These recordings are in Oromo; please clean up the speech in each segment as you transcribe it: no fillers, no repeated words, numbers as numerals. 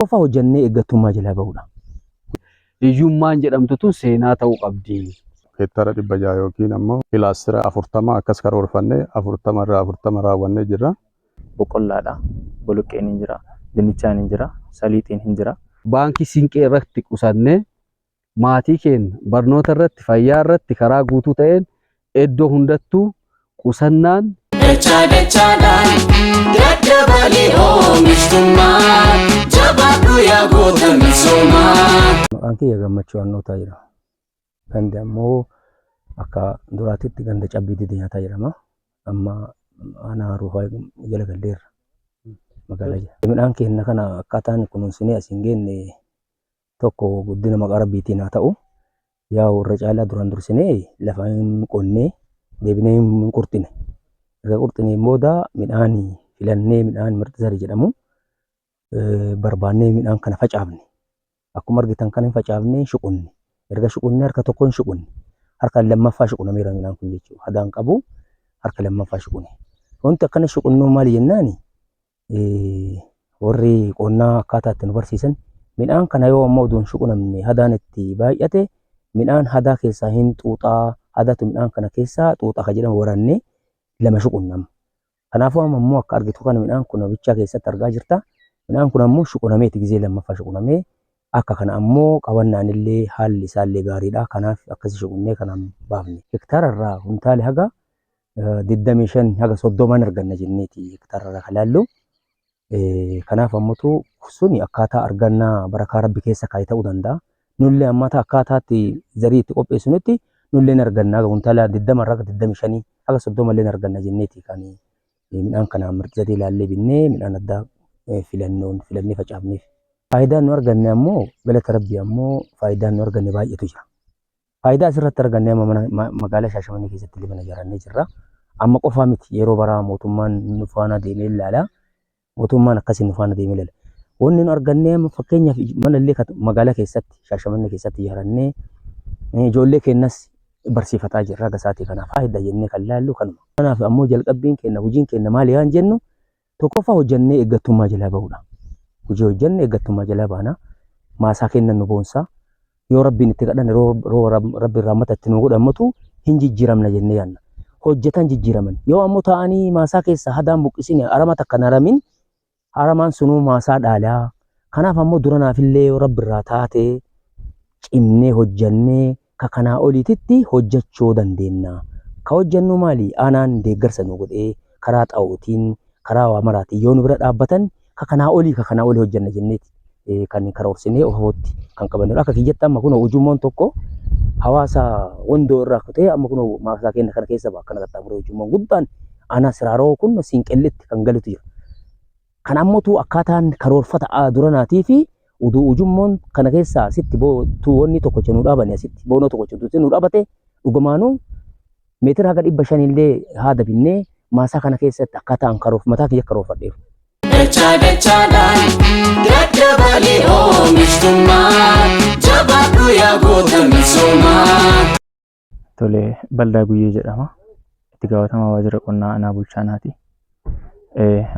Qofa hojjannee eeggattummaa jalaa bahuudha. Hiyyummaan jedhamtu tun seenaa ta'uu qabdi. Heektaara 600 yookiin ammoo kilaastera 40 akkas karoorfannee 40 irraa 40 raawwannee jirra. Boqqollaadha. Boloqqeen hin jira. Dinnichaan hin jira. Saliixiin hin jira. Baankii Siinqee irratti qusannee maatii keenya barnoota irratti, fayyaa irratti karaa guutuu ta'een iddoo hundattuu qusannaan Dachaa dachaadhaan daddabalii oomishtummaa jabaadhu yaa goota misoomaa. Maqaan kiyya Gammachuu Annootaa jedhama. Gandi ammoo akka duraatitti ganda Cabbii Dide Nyaataa jedhama. Amma aanaa Haruufaa jala galleerra. Magaalaa jala. Midhaan keenya kana akkaataan kunuunsinee asiin geenne tokko guddina maqaa Rabbiitiin haa ta'u. Yaa'u irra caalaa duraan dursinee lafa hin qonnee deebinee hin qurxine. Erga qurxineen booda midhaan filannee midhaan mirxi zarii jedhamu barbaannee midhaan kana facaafne. Akkuma argitan kana hin facaafne hin shuqunne. Erga shuqunnee harka tokko hin shuqunne. Harka lammaffaa shuqunameera midhaan kun jechuudha. Hadaan qabu harka lammaffaa shuqune. Wanti akkana shuqunnuu maali jennaani warri qonnaa akkaataa itti nu barsiisan midhaan kana yoo ammoo oduun shuqunamne hadaan itti baay'ate midhaan hadaa keessaa hin xuuxaa hadaatu midhaan kana keessaa xuuxa ka jedhamu warannee lama shuqunnama. Kanaafuu amma immoo akka argitu kana midhaan kun bichaa keessatti argaa jirta. Midhaan kun ammoo shuqunameeti gizee lammaffaa shuqunamee akka kana ammoo qabannaan illee haalli isaallee gaariidha. Kanaaf akkasi shuqunnee kanaan baafne. Hektaara irraa kuntaala haga 25 haga 30 arganna jenneeti hektaara irraa kan laallu. Kanaaf ammotu suni akkaataa argannaa barakaa Rabbi keessa kaa'e ta'uu danda'a. Nullee ammata akkaataatti zarii itti qopheessinutti nullee ni arganna haga kuntaala 20 irraa haga 25 haga 30 illee ni arganna jenneeti kan midhaan kana mirxisatee ilaallee binnee midhaan addaa filannoon filannee facaafneef. Faayidaan nu arganne ammoo galata Rabbii ammoo faayidaan nu arganne baay'eetu jira. Faayidaa asirratti arganne amma mana magaalaa Shaashamannee keessatti illee mana ijaarrannee jirra. Amma qofaa miti yeroo baraa mootummaan nu faana deemee ilaala. Mootummaan akkasiin nu faana deemee ilaala. Wanni nu arganne amma fakkeenyaaf mana illee magaalaa keessatti Shaashamannee keessatti ijaarrannee ijoollee keenyas barsiifataa jirra haga sa'aatii kanaa faayidaa jennee kan laallu kanuma. Kanaaf ammoo jalqabbiin keenya hojiin keenya maali yaan jennu Tokkoffaa hojjannee eeggattummaa jalaa bahuudha. Hojii hojjanne eeggattummaa jalaa baana. Maasaa keenya nu boonsa. Yoo Rabbiin itti kadhanne rooba Rabbiin rahmata itti nu godhammatu hin jijjiiramna jennee yaadna. Hojjetan jijjiiraman. Yoo ammoo taa'anii maasaa keessa hadaan buqqisine arama takka hin aramin aramaan sunuu maasaa dhaalaa. Kanaaf ammoo duranaafillee yoo Rabbi irraa taate cimnee hojjannee ka kanaa oliititti hojjachuu dandeenna. Ka hojjannuu maali? Aanaan deeggarsa nu godhee karaa xaa'ootiin, karaa waa maraatiin yoo nu bira dhaabbatan ka kanaa olii ka kanaa olii hojjanna jenneeti kan karoorsinee ofootti kan qabannudha. Akka kiyyatti amma kunoo ujummoon tokko hawaasa Wondoo irraa kutee amma kunoo maasaa keenya kana keessa ba'a akkana qaxxaamuree ujummoon guddaan aanaa Siraaroo kun Siinqellitti kan galutu jira. Kan ammotu akkaataan karoorfata duranaatii fi Uduu ujummoon kana keessaa asitti tuu wanni tokkocha nu dhaabane asitti boonoo tokkocha utuu nu dhaabate dhugumaanuu meetira haga 500 illee haada binnee maasaa kana keessatti akkaataa an karoof mataa kiyya karoorfadheeru. Dachaa dachaadhaan daddabalii oomishtummaa jabaadhu yaa goota misoomaa. Tole, Baldaa Guyyee jedhama. Itti gaafatamaa waajjira qonnaa aanaa Bulchaanaati.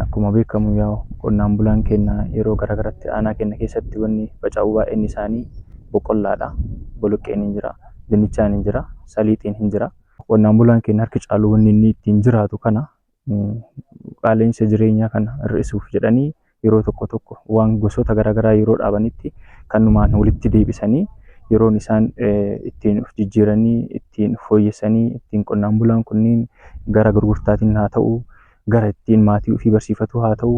Akkuma beekamu yaa'u qonnaan bulaan keenya yeroo garaagaratti aanaa keenya keessatti wanni faca'u baay'een isaanii boqqollaadha. Boloqqeen hin jira, dinnichaan hin jira, saliixiin hin jira. Qonnaan bulaan keenya harki caalu wanni inni ittiin jiraatu kana qaala'insa jireenyaa kana hir'isuuf jedhanii yeroo tokko tokko waan gosoota garaagaraa yeroo dhaabanitti kanumaan walitti deebisanii yeroon isaan ittiin of jijjiiranii ittiin fooyyessanii ittiin qonnaan bulaan kunniin gara gurgurtaatiin haa ta'u gara ittiin maatii ofii barsiifatu haa ta'u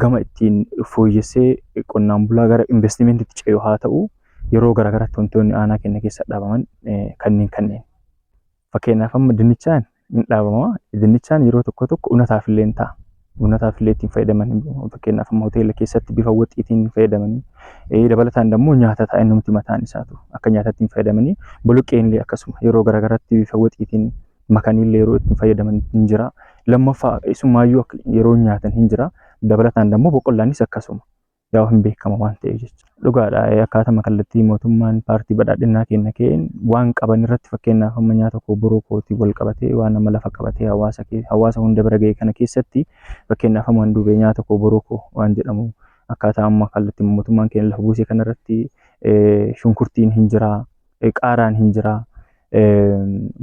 gama ittiin fooyyessee qonnaan bulaa gara investimentiitti ce'u haa ta'u yeroo garaagaraatti wantoonni aanaa keenya keessa dhaabaman kanneen kanneen. Fakkeenyaaf amma dinnichaan hin dhaabama. Dinnichaan yeroo tokko tokko unataaf illee ta'a. Unataaf illee ittiin fayyadaman. Fakkeenyaaf amma hoteela keessatti bifa waxiitiin fayyadamanii. Dabalataan immoo nyaata ta'a innumti mataan isaatu akka nyaataatti hin fayyadamanii. Boloqqeen illee akkasuma yeroo garaagaraatti bifa waxiitiin makanii illee yeroo ittiin fayyadaman hin jira. Lammaffaa isumaayyuu yeroo nyaatan hin jira. Dabalataan immoo boqqollaanis akkasuma. Yaa'u hin beekama waan ta'eef jecha. Dhugaadha akkaatama kallattii mootummaan paartii badhaadhinnaa keenya ka'een waan qaban irratti fakkeenyaaf amma nyaata koo boroo kootiin wal qabatee waan nama lafa qabatee hawaasa hawaasa hunda bira ga'e kana keessatti fakkeenyaaf amma duubee nyaata koo boroo koo waan jedhamu Akkaataa amma kallattii mootummaan keenya lafa buusee kanarratti shunkurtiin hin jira, qaaraan hin jira,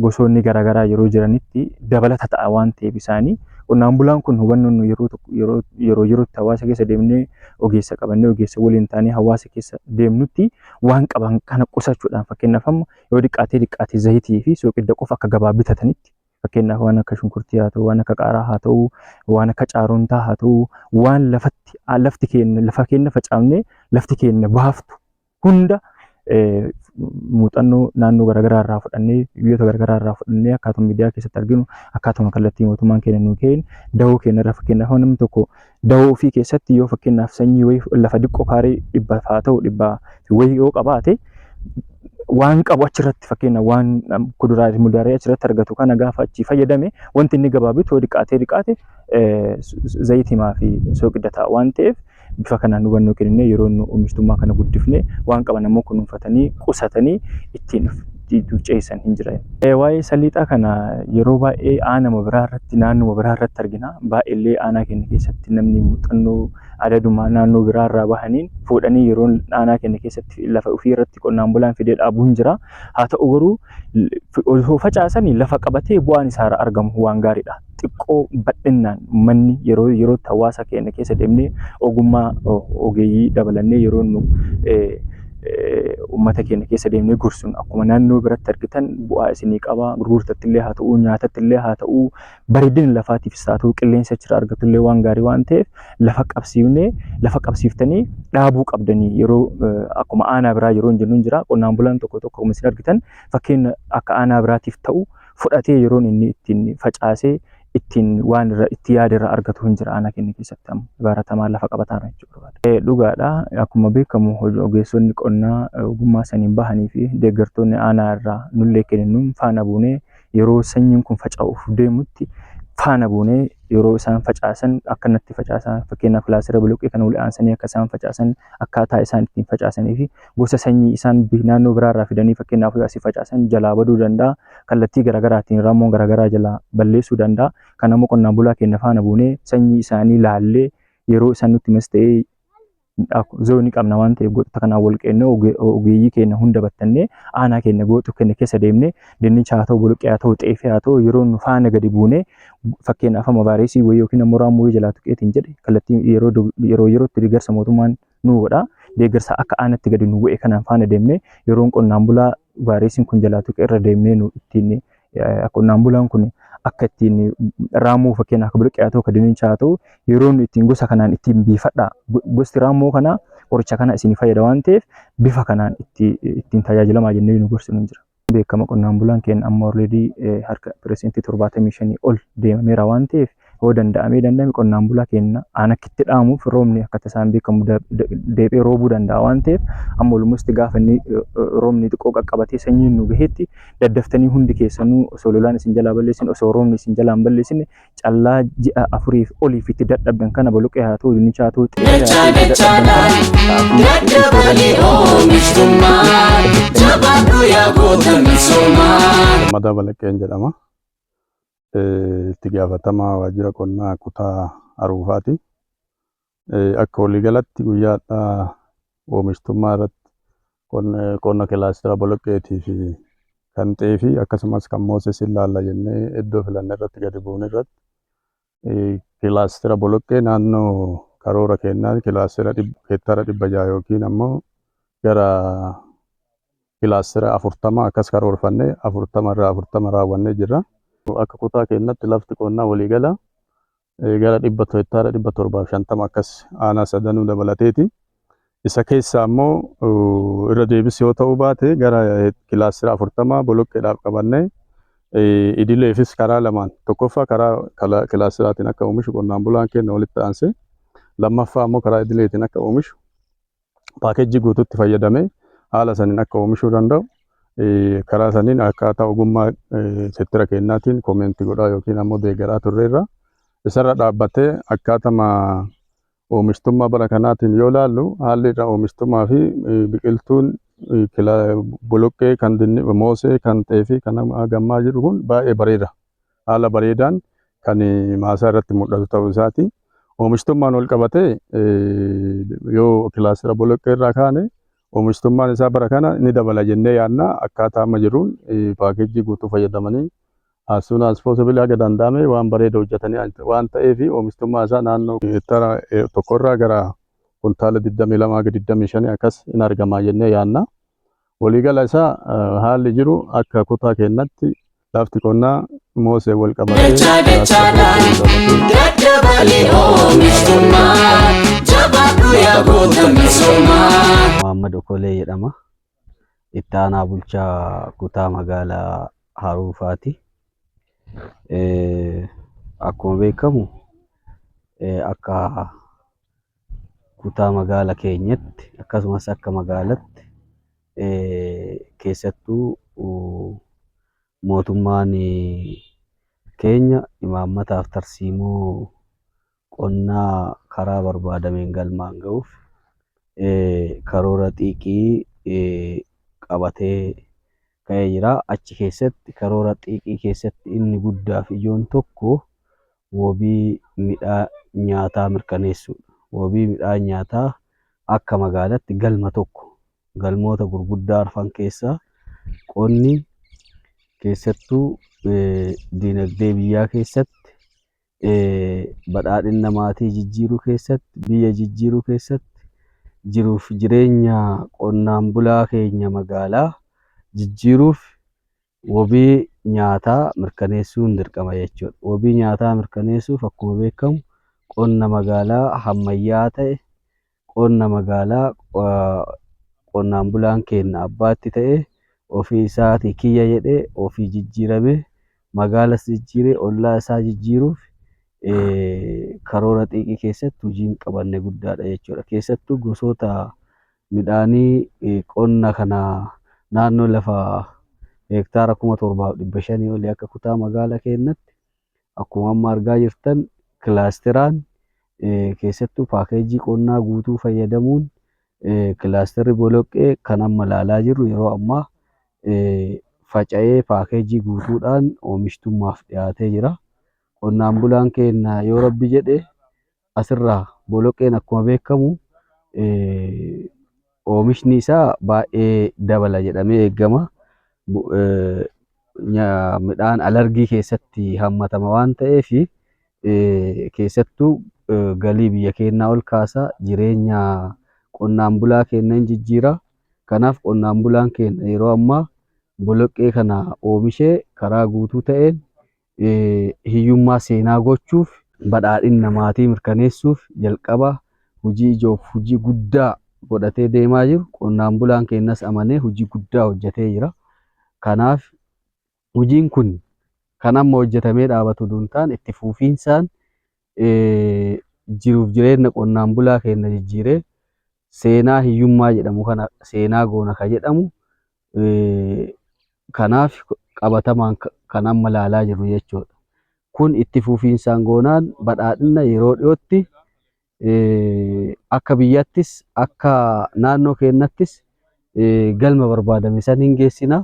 gosoonni garaagaraa yeroo jiranitti dabalata ta'a waan ta'eef isaanii qonnaan bulaan kun hubannoon nu yeroo tokko yeroo yeroo yerootti hawaasa keessa deemnee ogeessa qabannee ogeessa waliin taanee hawaasa keessa deemnutti waan qaban kana qusachuudhaan, fakkeenyaaf amma yoo xiqqaatee xiqqaate zayitii fi soqidda qofa akka gabaa bitatanitti, fakkeenyaaf waan akka shunkurtii haa ta'u, waan akka qaaraa haa ta'u, waan akka caarontaa haa ta'u, waan lafatti lafti keenya lafa keenya facaafnee lafti keenya baaftu hunda muuxannoo naannoo garaagaraa irraa fudhannee, biyyoota garaagaraa irraa fudhannee, akkaatuma miidiyaa keessatti arginu, akkaatuma kallattii mootummaan keenya nuu kenne dawoo keenya irra, fakkeenyaaf namni tokko dawoo ofii keessatti yoo fakkeenyaaf sanyii wayii lafa diqqoo kaaree 100 haa ta'u 100 wayii yoo qabaate, waan qabu achirratti, fakkeenyaaf waan kuduraa fi muduraalee achirratti argatu kana gaafa achi fayyadame, wanti inni gabaa bitu yoo xiqqaatee xiqqaate zayitimaa fi soqidda ta'a waan ta'eef, bifa kanaan hubannoo kennee yeroo nu oomishtummaa kana guddifne waan qaban ammoo kunuunfatanii qusatanii ittiin ceesisan hin jira. Waa'ee saliixaa kana yeroo baay'ee aanama biraa irratti, naannuma biraa irratti argina. Baay'eellee aanaa keenya keessatti namni muuxannoo adaduma naannoo biraa irraa bahaniin fuudhanii yeroo aanaa keenya keessatti lafa ofii irratti qonnaan bulaan fidee dhaabuu hin jira. Haa ta'u garuu osoo facaasanii lafa qabatee bu'aan isaa irraa argamu waan gaariidha. Xiqqoo bal'innaan uummanni yeroo yerootti hawaasa keenya keessa deemnee ogummaa ogeeyyii dabalannee yeroo nu uummata keenya keessa deemnee gorsuun akkuma naannoo biratti argitan bu'aa isinii qaba. Gurgurtatti illee haa ta'u, nyaatatti illee haa ta'u, bareedina lafaatiifis haa ta'u, qilleensa achirraa argatu illee waan gaarii waan ta'eef, lafa qabsiifnee lafa qabsiiftanii dhaabuu qabdanii yeroo akkuma aanaa biraa yeroo hin jennu hin jira. Qonnaan bulaan tokko tokko akkuma isin argitan fakkeenya akka aanaa biraatiif ta'u fudhatee yeroon inni ittiin facaasee ittiin waan irra itti yaada irra argatu hin jira aanaa keenya keessatti amma baratamaa lafa qabataara jechuu barbaada. Dhugaadha, akkuma beekamu ogeessonni qonnaa ogummaa saniin bahanii fi deeggartoonni aanaa irraa nullee kenninuun faana buunee yeroo sanyiin kun faca'uuf deemutti faana buunee yeroo isaan facaasan akkanatti facaasan, fakkeenyaaf kilaastera boloqqee kana wal aansanii akka isaan facaasan, akkaataa isaan ittiin facaasanii fi gosa sanyii isaan naannoo biraarraa fidanii fakkeenyaaf yoo asii facaasan jalaa baduu danda'a, kallattii garaagaraatiin raammoon garaagaraa jalaa balleessuu danda'a. Kan ammoo qonnaan bulaa keenya faana buunee sanyii isaanii laallee yeroo isaan nutti himas ta'ee zoonii qabna waan ta'eef gootota kanaan wal qeennee ogeeyyii keenya hunda battannee aanaa keenya gootu keenya keessa deemnee dinnicha haa ta'u, boloqqee haa ta'u, xeefii haa ta'u, yeroo nu faana gadi buunee, fakkeenyaaf amma vaayireesii wayii yookiin ammoo raammoo wayii jalaa tuqeetiin jedhe kallattii yeroo yeroo yerootti deeggarsa mootummaan nu godha. Deeggarsa akka aanatti gadi nu bu'e kanaan faana deemnee yeroon qonnaan bulaa vaayirasiin kun jalaa tuqe irra deemnee nu ittiin qonnaan bulaan kun akka ittiin raammoo, fakkeenyaaf akka boloqqee haa ta'u, akka dinnichaa haa ta'u, yeroo nu ittiin gosa kanaan ittiin biifadha. Gosti raammoo kanaa qoricha kana isin fayyada waan ta'eef bifa kanaan ittiin tajaajilamaa jennee nu gorsinu hin jira. Beekama, qonnaan bulaan keenya amma already harka 75% ol deemameera waan ta'eef, yoo danda'amee danda'ame qonnaan bulaa keenya aan akka itti dhaamuuf roobni akka tasaan beekamu deebi'ee roobuu danda'a waan ta'eef, amma almost gaafa inni roobni xiqqoo qaqqabatee sanyiin nu gahetti daddaftanii hundi keessanuu osoo lolaan isin jalaa balleessin, osoo roobni isin jalaa hin balleessine, callaa ji'a 4f oliif itti dadhabdan kana, boloqqee haa ta'u, dinnicha haa ta'u, xeefii haa Dachaa ta'u, itti dadhabdan dachaadhaan kana daddabalii oomishtummaa jabaadhu yaa goota misoomaa. Gammadaa Balaqqeen jedhama. Itti gaafatamaa waajjira qonnaa kutaa Aruufaati. Akka waliigalatti guyyaa har'aa oomishtummaa irratti qonna kilaastera boloqqeetii fi kan xeefii akkasumas kan mooses ilaalla jennee iddoo filanne irratti gadi buune irratti kilaastera boloqqee naannoo karoora kennaa kilaastera heektaara 600 yookiin ammoo gara kilaastera 40 akkas karoorfannee 40 irraa 40 raawwannee jirra. Akka kutaa keenyatti lafti qonnaa waliigala gara 700 hektaara 750 akkas aanaa sadanuu dabalateeti. Isa keessaa immoo irra deebis yoo ta'uu baate gara kilaastera 40 boloqqeedhaaf qabannee, idileefis karaa lamaan, tokkoffaa karaa kilaasteraatiin akka oomishu qonnaan bulaan keenya walitti aansee, lammaffaa immoo karaa idileetiin akka oomishu paakeejii guutuutti fayyadamee haala saniin akka oomishuu danda'u karaa saniin akkaataa ogummaa seektara keenyaatiin comment godhaa yookiin ammoo deeggaraa turreerra. Isarra dhaabbatee akkaatama oomishtummaa bara kanaatiin yoo ilaallu, haalli irra oomishtummaa fi biqiltuun boloqqee kan moosee kan xeefii kan gammaa jiru kun baay'ee bareeda. Haala bareedaan kan maasaa irratti mul'atu ta'uu isaati. Oomishtummaan wal qabatee yoo kilaastera boloqqee irraa kaane oomishtummaan isaa bara kana ni dabala jennee yaadna. Akkaataa amma jiruun paakeejii guutuu fayyadamanii as soon as possible haga danda'ame waan bareeda hojjetanii waan ta'eef oomishtummaa isaa naannoo heektaara tokkorraa gara kuntaala 22 haga 25 akkas hin argama jennee yaadna. Waliigala isaa haalli jiru akka kutaa keenyatti lafti qonnaa moosee wal qabatee Dachaa dachaadhaan daddabalee oomishtummaa jabaadhu yaa goota misoomaa. Muhammad Okolee jedhama. Itti aanaa bulchaa kutaa magaalaa Haruufaati. Akkuma beekamu akka kutaa magaala keenyatti akkasumas akka magaalatti keessattuu mootummaan keenya imaammataaf tarsiimoo qonnaa karaa barbaadameen galmaan ga'uuf karoora xiiqii qabatee ka'ee jira. Achi keessatti karoora xiiqii keessatti inni guddaa fi ijoon tokko wabii midhaan nyaataa mirkaneessuudha. Wabii midhaan nyaataa akka magaalaatti galma tokko galmoota gurguddaa arfan keessaa qonni keessattuu dinagdee biyyaa keessatti badhaadhina maatii jijjiiruu keessatti biyya jijjiiruu keessatti jiruuf jireenya qonnaan bulaa keenya magaalaa jijjiiruuf wabii nyaataa mirkaneessuun dirqama jechuudha. Wabii nyaataa mirkaneessuuf akkuma beekamu qonna magaalaa ammayyaa ta'e qonna magaalaa qonnaan bulaan keenya abbaatti ta'e ofii isaatii kiyya jedhee ofii jijjiiramee magaalas jijjiiree ollaa isaa jijjiiruuf karoora xiiqii keessatti hojiin qabanne guddaadha jechuudha. Keessattuu gosoota midhaanii qonna kana naannoo lafa hektaara 7500 olii akka kutaa magaalaa keenyatti akkuma amma argaa jirtan kilaasteraan keessattuu paakeejii qonnaa guutuu fayyadamuun kilaasterri boloqqee kan amma ilaalaa jirru yeroo ammaa faca'ee paakeejii guutuudhaan oomishtummaaf dhiyaatee jira. Qonnaan bulaan keenya yoo rabbi jedhe asirraa boloqqeen akkuma beekamu oomishni isaa baay'ee dabala jedhamee eegama. Midhaan alargii keessatti hammatama waan ta'eef keessattuu galii biyya keenyaa ol kaasa, jireenya qonnaan bulaa keenya hin jijjiira. Kanaaf qonnaan bulaan keenya yeroo ammaa boloqqee kana oomishee karaa guutuu ta'een hiyyummaa seenaa gochuuf badhaadhina maatii mirkaneessuuf jalqaba hojii ijoof hojii guddaa godhatee deemaa jiru. Qonnaan bulaan keenyas amanee hojii guddaa hojjetee jira. Kanaaf hojiin kun kan amma hojjetamee dhaabatu osoo hin taane itti fufiinsaan jiruuf jireenya qonnaan bulaa keenya jijjiiree seenaa hiyyummaa jedhamu kana seenaa goona ka jedhamu kanaaf qabatamaan kan amma ilaalaa jirru jechuudha. Kun itti fufiinsaan goonaan badhaadhina yeroo dhiyootti akka biyyattis akka naannoo keenyattis galma barbaadame san hin geessina.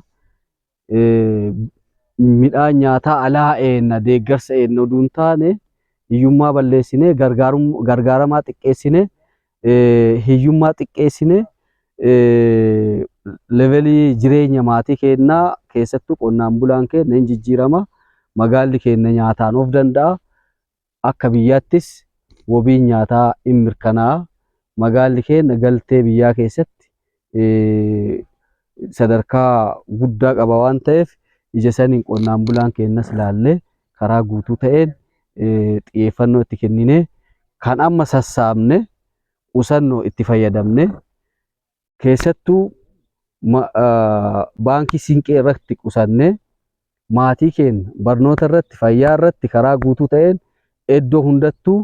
Midhaan nyaataa alaa eenna deeggarsa eenna oduu hin taane hiyyummaa balleessinee gargaaramaa xiqqeessinee hiyyummaa xiqqeessinee levelii jireenya maatii keenyaa keessattuu qonnaan bulaan keenya hin jijjiirama. Magaalli keenya nyaataan of danda'a. Akka biyyaattis wabiin nyaataa hin mirkanaa'a. Magaalli keenya galtee biyyaa keessatti sadarkaa guddaa qaba waan ta'eef ija saniin qonnaan bulaan keenyas ilaallee karaa guutuu ta'een xiyyeeffannoo itti kenninee kan amma sassaabne qusannoo itti fayyadamne keessattuu baankii siinqee irratti qusannee maatii keenya barnoota irratti fayyaa irratti karaa guutuu ta'een iddoo hundattuu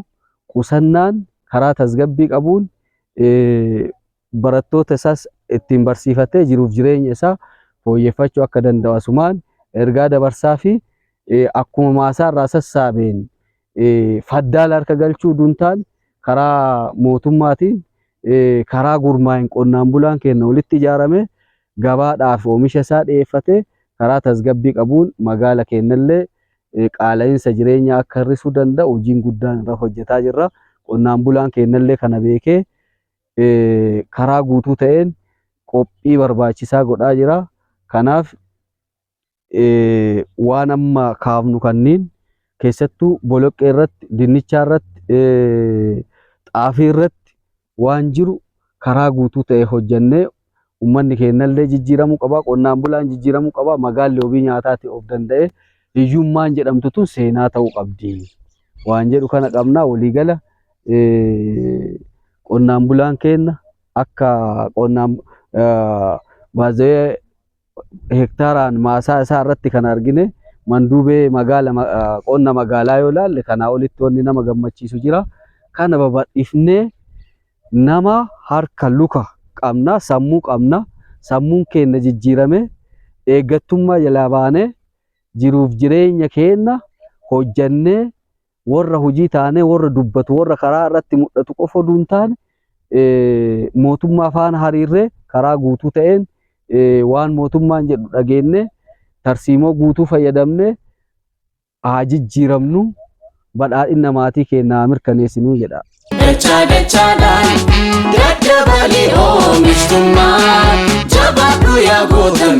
qusannaan karaa tasgabbii qabuun barattoota isaas ittiin barsiifatee jiruuf jireenya isaa fooyyeffachuu akka danda'u asumaan ergaa dabarsaa fi akkuma maasaa irraa sassaabeen faddaala harka galchuu osoo hin taane karaa mootummaatiin karaa gurmaa'een qonnaan bulaan keenya walitti ijaarame gabaadhaaf oomisha isaa dhiyeeffatee karaa tasgabbii qabuun magaala keenyallee qaala'insa jireenyaa akka hir'isuu danda'u hojiin guddaan irra hojjetaa jirra. Qonnaan bulaan keenyallee kana beekee karaa guutuu ta'een qophii barbaachisaa godhaa jira. Kanaaf waan amma kaafnu kanniin keessattuu boloqqee irratti, dinnichaa irratti, xaafii irratti waan jiru karaa guutuu ta'e hojjannee uummanni keenyallee jijjiiramuu qaba. Qonnaan bulaan jijjiiramuu qaba. Magaalli wabii nyaataatiin of danda'ee hiyyummaan jedhamtu tun seenaa ta'uu qabdi. Waan jedhu kana qabna waliigala qonnaan bulaan keenya akka qonnaan baazee hektaaraan maasaa isaa irratti kan argine manduubee magaala qonna magaalaa yoo ilaalle kanaa olitti wanni nama gammachiisu jira. Kana babal'ifnee nama harka luka qabna, sammuu qabna. Sammuun keenya jijjiirame eeggattummaa jalaa baanee jiruuf jireenya keenya hojjannee warra hojii taanee warra dubbatu warra karaa irratti mul'atu qofa oduu hin taane mootummaa faana hariirree karaa guutuu ta'een waan mootummaan jedhu dhageenye tarsiimoo guutuu fayyadamnee haa jijjiiramnu, badhaadhina maatii keenyaa haa mirkaneessinuu jedha. Dachaa dachaadhaan daddabalii oomishtummaa, jabaadhu yaa goota.